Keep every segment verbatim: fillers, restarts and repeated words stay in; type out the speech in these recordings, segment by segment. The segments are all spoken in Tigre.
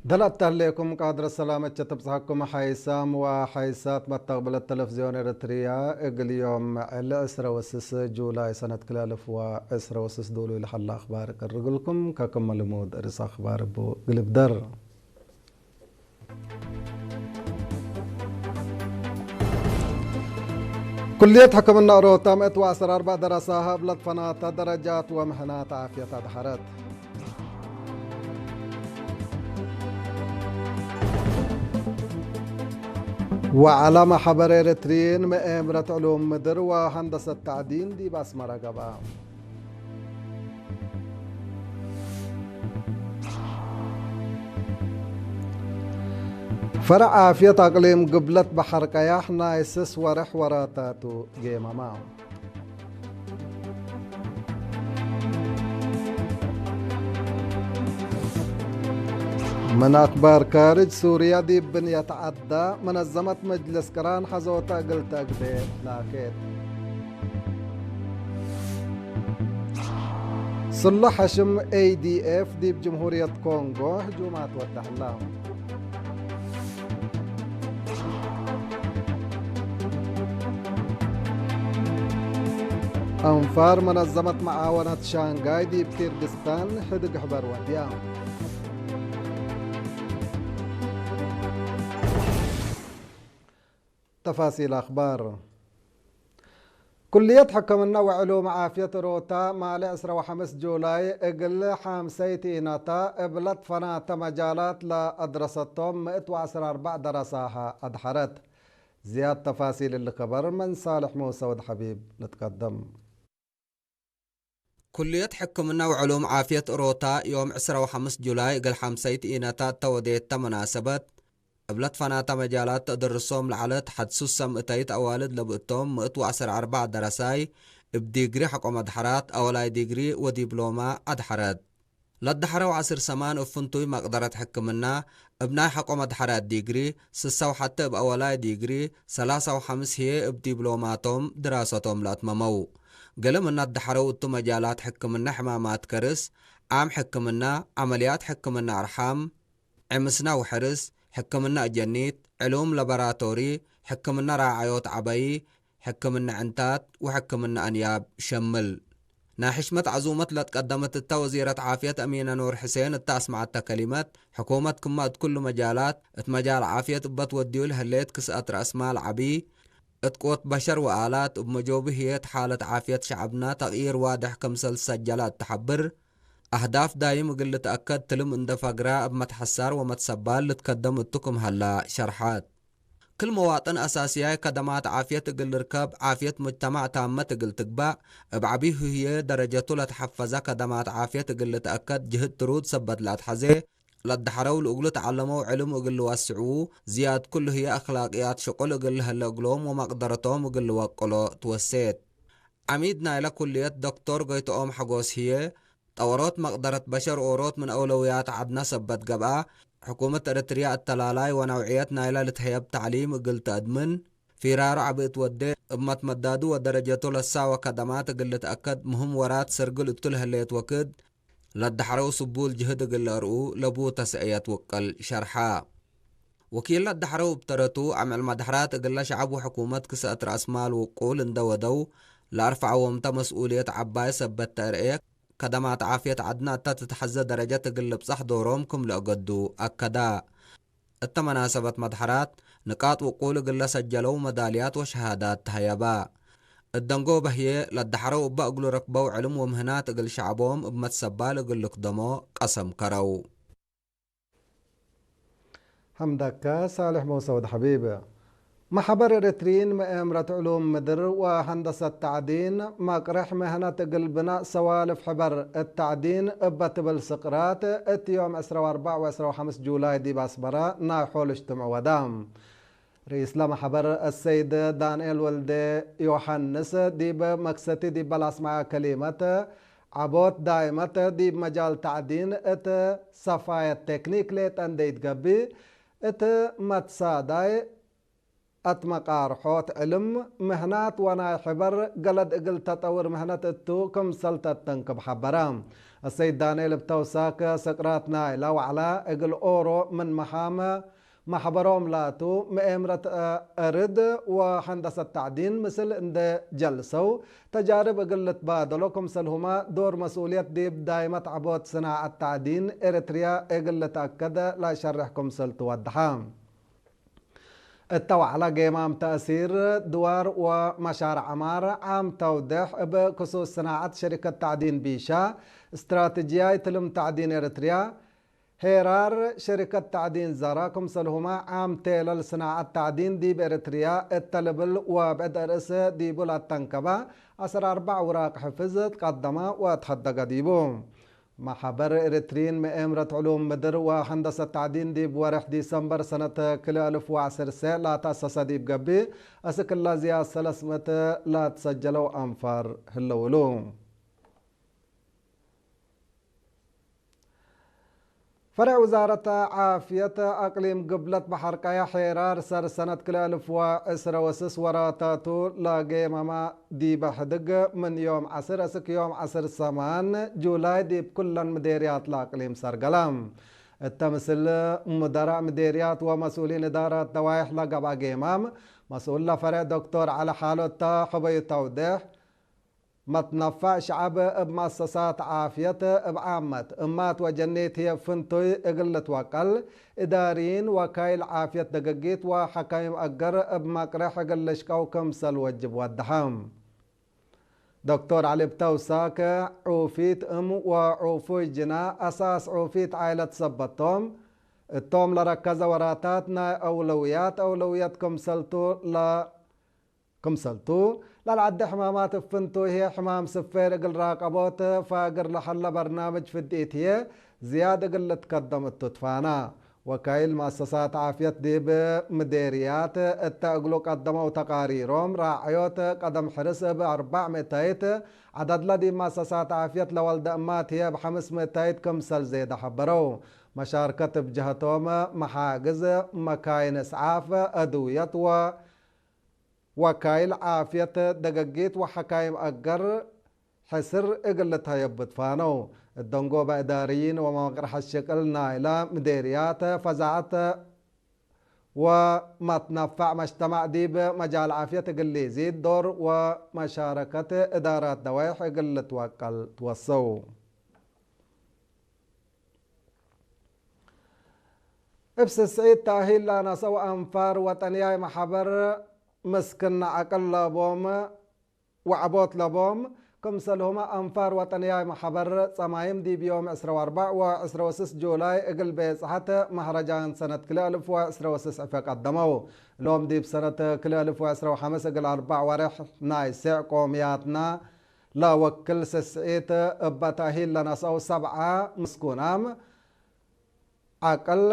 ደል አተህሌኩም ቃድረ ሰላመቸ ትብጽሐኩም ሓይሳም ወሓይሳት መተቅብለት ተለፍዝዮን ኤረትርያ። እግል ዮም ዕለ ዕስረ ወስስ ጁላይ ሰነት ክልኤ አልፍ ወዕስረ ወስስ ዱሉይ ለሀለ አኽባር እቀርግልኩም። ከክመ ልሙድ ርእስ አኽባር እቡ እግል እብደር። ኩልየት ሕክምና ኦሮታ ምእት ወዐስር አርበዕ ደረሳሀ እብ ለትፈናተ ደረጃት ወምህናት ዓፍየት አድሐረት። ወዐለ መሕበር ኤረትርዪን መኤምረት ዕሉም ምድር ወሀንደሰት ተዕዲን ዲብ አስመረ ገብአ። ፈርዕ ዓፍየት አቅሊም ግብለት በሐር ቀያሕ ናይ ስስ ወርሕ ወራታቱ ጌመመ። ምን አክባር ካርጅ ሱርያ ዲብ ብንየት ዐዳ፣ መነዘመት መጅልስ ቅራን ሐዞተ እግል ተአግዴ ላኬት። ስሉሕ ሐሽም ኤ ዲ ኤፍ ዲብ ጅምሁርየት ኮንጎ ህጁማት ወደ ሀላ። አንፋር መነዘመት መዓወነት ሻንጋይ ዲብ ኪርግስታን ሕድግ ሕበር ወድያ። ተፋሲል አኽባር። ኩልየት ሕክምና ወዕሉም ዓፍየት ሮታ ማሌ ዕስረ ወሐምስ ጁላይ እግል ሓምሰይት ኢነታ እብ ለትፈናተ መጃላት ለአድረሰቶም ምእት ወዐስር አርበዕ ደረሳሀ አድሐረት። ዝያድ ተፋሲል እሊ ከበር ምን ሳልሕ ሙሰ ወድ ሐቢብ ልትቀደም። ኩልየት ሕክምና ወዕሉም ዓፍየት ሮታ ዮም ዕስረ ወሐምስ ጁላይ እግል ሓምሰይት ኢነታ እተ ወዴተ መናሰበት፣ እብ ለትፈናተ መጃላት ተአደርሶም ለዐለት ሐድ ሱሰ ምእተይት አዋልድ ለብእቶም ምእት ወዐስር አርበዕ ደረሳይ እብ ዲግሪ ሐቆ መድሐራት፣ አወላይ ዲግሪ ወዲብሎማ አድሐረት። ለአድሐረው ዐስር ሰማን እብ ፍንቱይ መቅደረት ሕክምና እብ ናይ ሐቆ መድሐራት ዲግሪ፣ ስሰ ወሐቴ እብ አወላይ ዲግሪ፣ ሰላሳ ወሐምስ ህዬ እብ ዲብሎማቶም ድራሰቶም ለአትመመው። ገሌ ምን አድሐረው እቱ መጃላት ሕክምና ሕማማት ከርስ፣ ዓም ሕክምና፣ ዐመልያት ሕክምና አርሓም፣ ዕምስና ወሕርስ፣ ሕክምና አጀኒት፣ ዕሉም ለበራቶሪ፣ ሕክምና ራዓዮት ዐበዪ፣ ሕክምና ዕንታት ወሕክምና አንያብ ሸምል። ናይ ሕሽመት ዐዙመት ለትቀደመት እተ ወዚረት ዓፍየት አሚነ ኑር ሕሴን እተ አስመዐተ ከሊመት፣ ሕኩመት ክመ እት ኩሉ መጃላት፣ እት መጃል ዓፍየት እበ ትወድዩ ለህሌት ክስአት ረአስማል ዐቢ፣ እት ቅወት በሸር ወአላት እብ መጆቡ ህዬ እት ሓለት ዓፍየት ሸዐብና ተቅይር ዋድሕ ክምሰል ትሰጀለ እት ተሐብር፣ አህዳፍ ዳይም እግል ልትአከድ ትልም እንደ ፈግራ እብ መትሐሳር ወመትሰባል ልትከደም እቱ ክም ሀላ ሸርሐት። ክል መዋጥን አሳስያይ ከደማት ዓፍየት እግል ልርከብ፣ ዓፍየት ሙጅተማዕ ታመት እግል ትግባእ፣ እብ ዐቢሁ ህዬ ደረጀቱ ለተሐፈዘ ከደማት ዓፍየት እግል ልትአከድ ጅህድ ትሩድ ሰበት ለአትሐዜ፣ ለአድሐረው ለእግሉ ተዐለመው ዕልም እግል ልወስዕዉ፣ ዝያድ ኩሉ ህዬ አክላቅያት ሽቁል እግል ለሀለ እግሎም ወመቅደረቶም እግል ልወቅሎ ትወሴት። ዐሚድ ናይለ ኩልየት ዶክቶር ጎይትኦም ሐጎስ ህዬ፣ ጠወሮት መቅደረት በሸር ኦሮት ምን አውለውያት ዐድነ ሰበት ገብአ፣ ሕኩመት ኤረትርያ እተ ላላይ ወነውዕየት ናይለ ልትሀየብ ተዕሊም እግል ተአድምን፣ ፊራሩ ዐቢ እት ወዴ፣ እብ መትመዳዱ ወደረጀቱ ለሳወ ከደማት እግል ልትአከድ፣ ምህም ወራት ስርግል እቱ ለህሌት ወክድ፣ ለአድሐረው ስቡል ጅህድ እግል ለአርኡ ለቡ ተስእየት ውቅል ሸርሐ። ወኪል ለአድሐረው እብ ተረቱ፣ አምዕል መድሐራት እግለ ሸዐብ ወሕኩመት ክስአት ረአስማል ውቁል እንደ ወደው፣ ለአርፈዐዎም ተ መስኡልየት ዐባይ ሰበት ተአርኤ፣ ከደማት ዓፍየት ዐድነ እተ ትትሐዜ ደረጀት እግል ልብጸሕ ዶሮም ክም ለአገዱ አከዳ። እተ መናሰበት መድሐራት፣ ንቃጥ ውቁል እግለ ሰጀለው መዳልያት ወሸሃዳት ተሀየባ። እት ደንጎበ ህዬ፣ ለአድሐረው እበ እግሉ ረክበው ዕልም ወምህናት እግል ሸዐቦም እብ መትሰባል እግል ልክደሞ ቀሰም ከረው። ሐምዳከ ሳልሕ መውሰ ወድ ሐቢብ። መሕበር ኤረትርዪን መኤምረት ዕሉም ምድር ወሀንደሰት ተዕዲን፣ መቅርሕ ምህነት እግል ብናእ ሰዋልፍ ሕበር እት ተዕዲን እበ ትብል ስቅራት፣ እት ዮም ዕስረ ወአርበዕ ወዕስረ ወሐምስ ጁላይ ዲብ አስመረ ናይ ሖል እጅትምዕ ወደ። ርኢስ ለመሕበር አሰይድ ዳንኤል ወልደ ዮሐንስ ዲብ መክሰቲ ዲበ ለአስመዐ ከሊመት፣ ዐቦት ዳይመት ዲብ መጃል ተዕዲን እት ሰፋየት ቴክኒክ ሌጠ እንዴ ኢትገብእ፣ እት መትሳዳይ አትመቃርሖት ዕልም፣ ምህናት ወናይ ሕበር ገለድ እግል ተጠውር ምህነት እቱ ክምሰል ተተንክብ ሐበረ። አሰይድ ዳንኤል እብ ተውሳክ፣ ሰቅራት ናይለ ወዕለ እግል ኦሮ ምን መሃም መሕበሮም ላቱ፣ መኤምረት እርድ ወሀንደሰት ተዕዲን ምስል እንዴ ጀልሰው፣ ተጃርብ እግል ልትባደሎ፣ ክምሰልሁመ ዶር መስኡልየት ዲብ ዳይመት ዐቦት ስናዐት ተዕዲን ኤረትርያ እግል ልትአከድ ለሸርሕ ክምሰል ትወድሐ። እተ ወዕለ ጌማም ተእሲር ድዋር ወመሻርዕ ዐማር ዓም ተውዴሕ እብ ክሱስ ስናዐት ሸሪከት ተዕዲን ቢሻ፣ እስትራትጅያይ ትልም ተዕዲን ኤረትርያ፣ ሄራር ሸሪከት ተዕዲን ዘራ፣ ክምሰልሁመ ዓም ቴለል ስናዐት ተዕዲን ዲብ ኤረትርያ እተ ልብል ወብዕድ አርእስ ዲቡ ለአተንከበ ዐስር አርበዕ ውራቅ ሕፍዝ ትቀደመ ወትሀደገ ዲቡ። መሐበር ኤረትርዪን መኤምረት ዕሉም ምድር ወሀንደሰት ተዕዲን ዲብ ወሬሕ ዲሰምበር ሰነት ክልኤ አልፍ ወዐስር ሴዕ ለተአሰሰ ዲብ ገብእ፣ አስክ እለ ዝያድ ሰለስ ምእት ለትሰጀለው አንፋር ህለው እሉ። ፈሬዕ ውዛረት ዓፍየት አቅሊም ግብለት በሐር ቀየሕ ሄራር ሰር ሰነት ክልኤ አልፍ ወዕስረ ወስስ ወራታቱ ለጌመመ ዲበ ሕድግ ምን ዮም ዐስር እስክ ዮም ዐስር ሰማን ጁላይ ዲብ ኩለን ምዴርያት ለአቅሊም ሰርገለ። እተ ምስል ሙደራእ ምዴርያት ወመስኡሊን እዳራት ደዋይሕ ለገብአ ጌማም፣ መስኡል ለፈሬዕ ዶክቶር ዐሊ ሓሎ እተ ሑበዩ ተውዴሕ፣ መትነፈዕ ሸዐብ እብ መአሰሳት ዓፍየት እብ ዓመት፣ እማት ወጀኒት ህዬ ፍንቱይ እግል ልትወቀል፣ እዳርይን፣ ወካይል ዓፍየት ደገጊት ወሐካይም አገር እብ መቅሬሕ እግል ልሽቀው ክምሰል ወጅብ ወደሐ። ዶክቶር ዐሊ እብ ተውሳክ፣ ዑፊት እም ወዑፉይ ጅና አሳስ ዑፊት ዓይለት ሰበት ቶም፣ እቶም ለረከዘ ወራታት ናይ አውለውያት፣ አውለውየት ክምሰልቱ ለ-፣ ክምሰልቱ፣ ለልዐደ ሕማማት እብ ፍንቱይ ህዬ ሕማም ስፌር እግል ራቀቦት ፋግር ለሀለ በርናምጅ ፍድኢት ህዬ ዝያድ እግል ልትከደም እቱ ትፋና። ወካይል መአሰሳት ዓፍየት ዲብ ምዴርያት እተ እግሉ ቀደመው ተቃሪሮም፣ ራዐዮት ቀደም ሕርስ እብ አርበዕ ምእታይት፣ ዐደድለ ዲብ መአሰሳት ዓፍየት ለወልደ እማት ህዬ እብ ሐምስ ምእታይት ክምሰል ዜደ ሐበረው። መሻርከት እብ ጀሀቶም መሓግዝ፣ መካይን እስዓፍ፣ አድውየት ወ ወካይል ዓፍየት ደገጊት ወሐካይም አገር ሕስር እግል ልትሀየብ ትፋነው። እደንጎበ እዳርይን ወመቅርሐት ሽቅል ናይለ ምዴርያት ፈዛዐት ወመትነፈዕ መጅተማዕ ዲብ መጃል ዓፍየት እግል ሊዚድ ዶር ወመሻረከት እዳራት ደዋይሕ እግል ልትወቀል ትወሰው። እብ ስስዒት ተእሂል ለአነሰው አንፋር ወጠንያይ መሐበር ምስክነ ዐቅል ለቦም ወዐቦት ለቦም፣ ክምሰልሁመ አንፋር ወጠንያይ መሐበር ጸማይም ዲብ ዮም ዕስረ ወአርበዕ ወዕስረ ወስስ ጁላይ እግል ቤጽሐት መህረጃን ሰነት ክልኤ አልፍ ወዕስረ ወስስ ዕፌ ቀደመው። እሎም ዲብ ሰነት ክልኤ አልፍ ወዕስረ ወሐምስ እግል አርበዕ ወሬሕ ናይ ሴዕ ቆምያትና ለወክል ስስዒት እበ ተእሂል ለነስአው ሰብዓ ምስኩናም፣ ዐቅል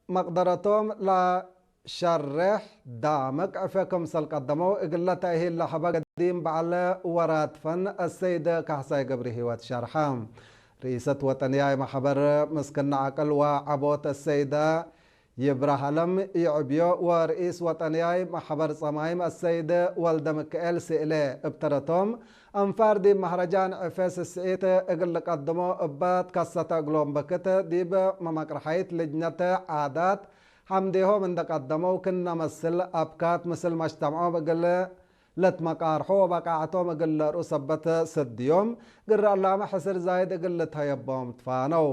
መቅደረቶም ለሸሬሕ ዳምቅ ዕፌ ክምሰል ቀደመው፣ እግለ ተእሂል ለሀበ ገዲም በዐል ወራድ ፈን አሰይደ ካሕሳይ ገብረሂወት ሸርሐ። ርኢሰት ወጠንያይ መሕበር ምስክነ ዐቅል ወዐቦት አሰይደ ይብረሃለም ይዕብዮ ወርኢስ ወጠንያይ መሕበር ጸማይም አሰይድ ወልደምክኤል ስእለ እብ ተረቶም፣ አንፋር ዲብ መህረጃን ዕፌ ስስዒት እግል ልቀድሞ እበ ትከሰተ እግሎም በክት፣ ዲብ መመቅርሐይት ልጅነት ዓዳት ሐምዴሆም እንደ ቀደመው፣ ክነ መስል አብካት ምስል መጅተምዖም እግል ለትመቃርሖ ወበቃዕቶም እግል ለርኡ ሰበት ሰድዮም፣ ግረ እላመ ሕስር ዛይድ እግል ልትሀየቦም ትፋነው።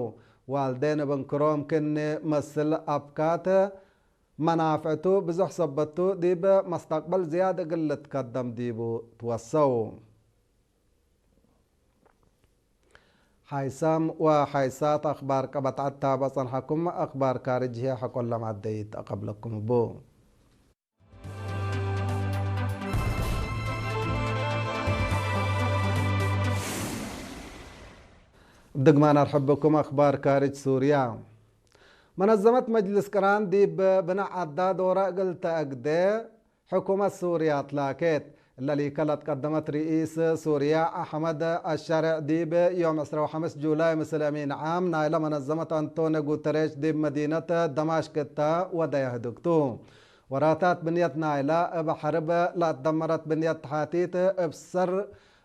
ዋልዴን እብ እንክሮም ክኒ መስል አብካት መናፍዕቱ ብዙሕ ሰበቱ፣ ዲብ መስተቅበል ዝያድ እግል ልትከደም ዲቡ ትወሰው። ሓይሳም ወሓይሳት አክባር ቀበት ዐድ ታብዕ ጸንሐኩም። አክባር ካርጅ ህዬ ሐቆለ ማደይት አቀብለኩም እቡ። እብ ድግማን አርሕብኩም። አክባር ካርጅ ሱርያ። መነዘመት መጅልስ ቅራን ዲብ ብነ ዐዳ ዶረ እግል ተአግዴ ሕኩመት ሱርያ ትላኬት። እለ ሊከ ለትቀደመት ርኢስ ሱርያ አሕመድ አሸርዕ ዲብ ዮም ዕስረ ወሐምስ ጁላይ ምስል አሚን ዓም ናይለ መነዘመት አንቶኒ ጉተሬሽ ዲብ መዲነት ደማሽቅ እተ ወደየ ህዱግ ቱ። ወራታት ብንየት ናይለ እብ ሐርብ ለአትደመረት ብንየት ተሓቲት እብ ሰር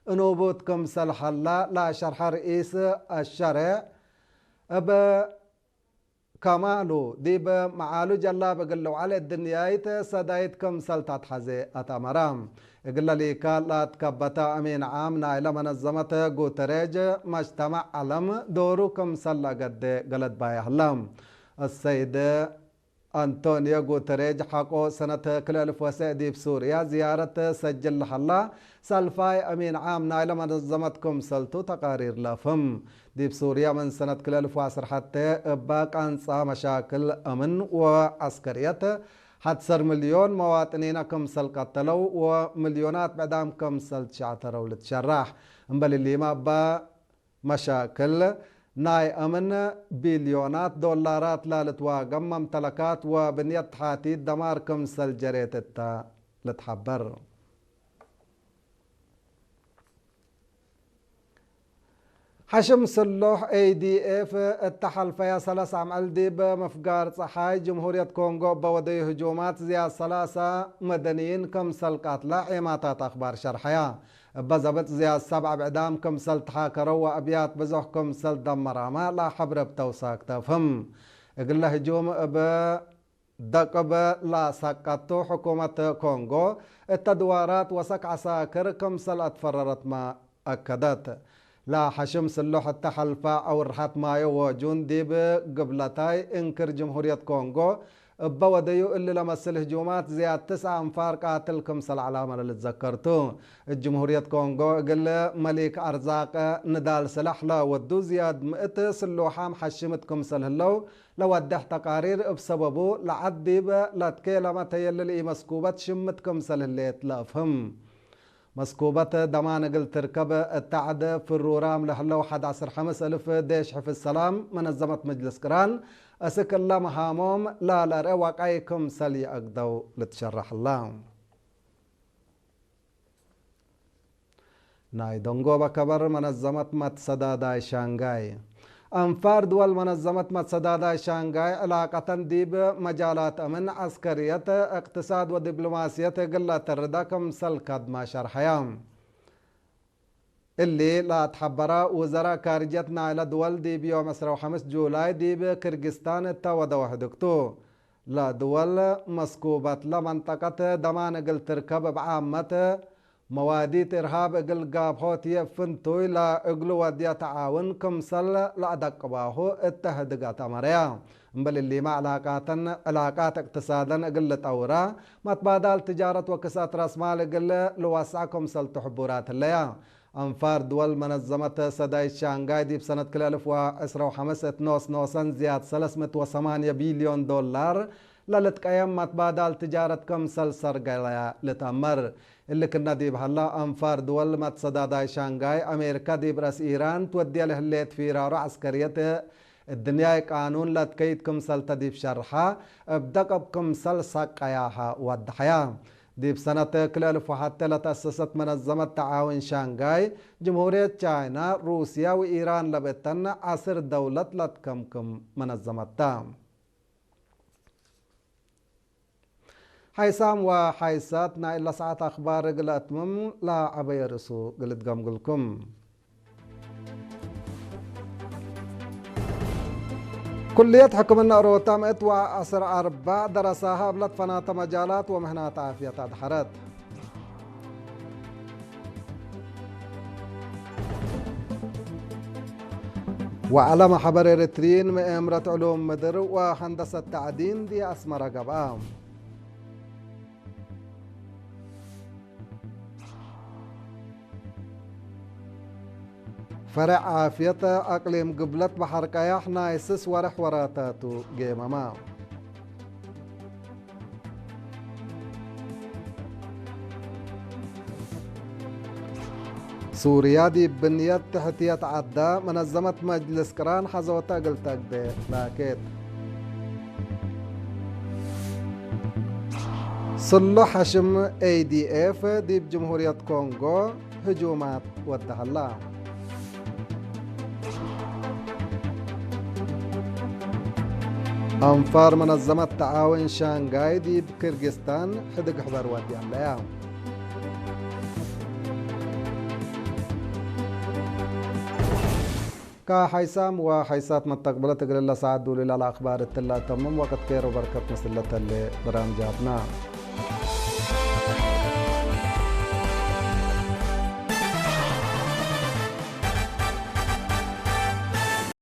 እኖቡት ክምሰል ሀላ ለሸርሐ ርኢስ አሸሬዕ እብ ከማሉ፣ ዲብ መዓሉ ጀላብ እግል ልውዓል እድንያይት ሰዳይት ክምሰል ተትሐዜ አትአመረ። እግለ ሊካ ለአትከበተ አሚን ዓም ናይለ መነዘመት ጉተሬጅ፣ መጅተመዕ ዐለም ዶሩ ክምሰል ለአገዴ ገለድ ባየ ሀለ። አሰይድ አንቶንዮ ጉተሬጅ ሐቆ ሰነት ክልኤ አልፍ ወሰዕ ዲብ ሱርያ ዝያረት ሰጅል ለሀላ ሳልፋይ አሚን ዓም ናይለ መነዘመት ክምሰልቱ ተቃሪር ለአፍህም። ዲብ ሱርያ ምን ሰነት ክልኤ አልፍ ወዐስር ሐቴ እበ ቃንጻ መሻክል አምን ወዐስከርየት ሐድ ዐስር ሚልዮን መዋጥኒነ ክምሰል ቀተለው ወሚልዮናት ብዕዳም ክምሰል ትሸዕተረው ልትሸራሕ። እምበል እሊመ እበ መሻክል ናይ አምን ቢልዮናት ዶላራት ለልትዋገም መምተለካት ወብንየት ተሓቲት ደማር ክምሰል ጀሬት እተ ልትሐበር። ሐሽም ስሉሕ ኤ ዲ ኤፍ እተ ሐልፈየ ሰለስ አምዕል ዲብ ምፍጋር ጸሓይ ጅምሁርየት ኮንጎ እበ ወደዩ ህጁማት ዝያድ ሰላሳ መደንይን ክምሰል ቃትለ ዔማታት አክባር ሸርሐያ። እበ ዘብጥ ዝያድ ሰብዐ ብዕዳም ክምሰል ተሓከረው ወአብያት ብዞሕ ክምሰል ደመራመ ለሐብረ እብ ተውሳክ ተፍህም። እግለ ህጁም እብ ደቅብ ለሰቀቱ ሕኩመት ኮንጎ እተ ድዋራት ወሰክ ዐሳክር ክምሰል አትፈረረትመ አከደት። ለሐሽም ስሉሕ እተ ሐልፈ አውርሐት ማዮ ወጁን ዲብ ግብለታይ እንክር ጅምሁርየት ኮንጎ እበ ወደዩ እሊ ለመስል ህጁማት ዝያድ ትስዐ አንፋር ቃትል ክምሰል ዐላመ ለልትዘከር ቱ። እት ጅምሁርየት ኮንጎ እግል መሊክ አርዛቅ ንዳል ስላሕ ለወዱ ዝያድ ምእት ስሉሓም ሐሽምት ክምሰል ህለው ለወዴሕ ተቃሪር እብ ሰበቡ ለዐድ ዲብ ለትኬለመ ተየልል ኢመስኩበት ሽምት ክምሰል ህሌት ለአፍህም። መስኩበት ደማን እግል ትርከብ እተ ዐድ ፍሩራም ለህለው ሐድ ዐስር ሐምስ እልፍ ዴሽ ሕፍዝ ሰላም መነዘመት መጅልስ ቅራን፣ እስክ እለ መሃሞም ላለርአ ወቀይ ክምሰል ይአግደው ልትሸረሐላ። ናይ ደንጎበ ከበር መነዘመት መትሰዳዳይ ሻንጋይ። አንፋር ድወል መነዘመት መትሰዳዳይ ሻንጋይ ዕላቀተን ዲብ መጃላት አምን፣ ዐስከርየት፣ እቅትሳድ ወዲፕሎማስየት እግል ለተርዳ ክምሰል ከድመ ሸርሐየ። እሊ ለአትሐበረ ውዘራእ ካርጅየት ናይለ ድወል ዲብ ዮም ዕስራ ወሐምስ ጁላይ ዲብ ክርጊስታን እተ ወደወ ሕድግቱ። ለድወል መስኩበትለ መንጠቀት ደማን እግል ትርከብ እብ ዓመት መዋዲት እርሃብ እግል ጋብሖት ህዬ ፍንቱይ ለእግሉ ወድየ ተዓውን ክምሰል ለአደቅባሁ እተ ህድግ አትአመረየ። እምበል እሊመ ዕላቃተን፣ ዕላቃት እቅትሳደን እግል ልጠውራ፣ መትባዳል ትጃረት ወክሰአት ረአስማል እግል ልወስዐ ክምሰልቱ ሕቡራት ህለየ። አንፋር ድወል መነዘመት ሰዳይት ሻንጋይ ዲብ ሰነት ክልኤ አልፍ ወዕስራ ወሐምስ እት ኖስ ኖሰን ዝያድ ሰለስ ምእት ወሰማንየ ቢልዮን ዶላር ለልትቀየም መትባዳል ትጃረት ክምሰል ሰርገለየ ልትአመር። እሊ ክነ ዲብ ሀላ፣ አንፋር ድወል መትሰዳዳይ ሻንጋይ፣ አሜሪካ ዲብ ረአስ ኢራን ትወድየ ለህሌት ፊራሮ ዐስከርየት እድንያይ ቃኑን ለትከይድ ክምሰልተ ዲብ ሸርሐ፣ እብ ደቅብ ክምሰል ሰቀያሀ ወደሐያ። ዲብ ሰነት ክልኤ አልፍ ወሐቴ ለተአሰሰት መነዘመት ተዓውን ሻንጋይ፣ ጅምሁርየት ቻይና፣ ሩስያ ወኢራን ለብእተን ዐስር ደውለት ለትከምክም መነዘመት ተ። ሓይሳም ወሓይሳት ናይ እለ ሰዓት አኽባር እግል አትምም ለዐበየ ርእሱ እግል እትገምግልኩም። ኩልየት ሕክምና ኦሮታ ምእት ወዐስር አርበዕ ደረሳሀ እብ ለትፈናተ መጃላት ወምህናት ዓፍየት አድሐረት። ወዐለ መሕበር ኤረትርዪን ምእምረት ዕሉም ምድር ወሀንደሰት ተዕዲን ዲብ አስመረ ገብአ። ፈሬዕ ዓፍየት አቅሊም ግብለት በሐር ቀያሕ ናይ ስስ ወርሕ ወራታቱ ጌመመ። ሱርያ ዲብ ብንየት ትሕትየት ዐዳ፣ መነዘመት መጅልስ ቅራን ሐዞተ እግል ተግቤ ላኬት። ስሉሕ ሐሽም ኤ ዲ ኤፍ ዲብ ጅምሁርየት ኮንጎ ህጁማት ወደ ሀላ። አንፋር መነዘመት ተዓውን ሻንጋይ ዲብ ክርጊስታን ሕድግ ሕበር ወድየ ሀለያ። ከሓይሳም ወሓይሳት መተቅብለት እግል ለሰዓት ዱሉይ ለአክባር እትለ ተምም ወቅት ኬር ወበርከት ምስል ለተሌ በራምጃትና።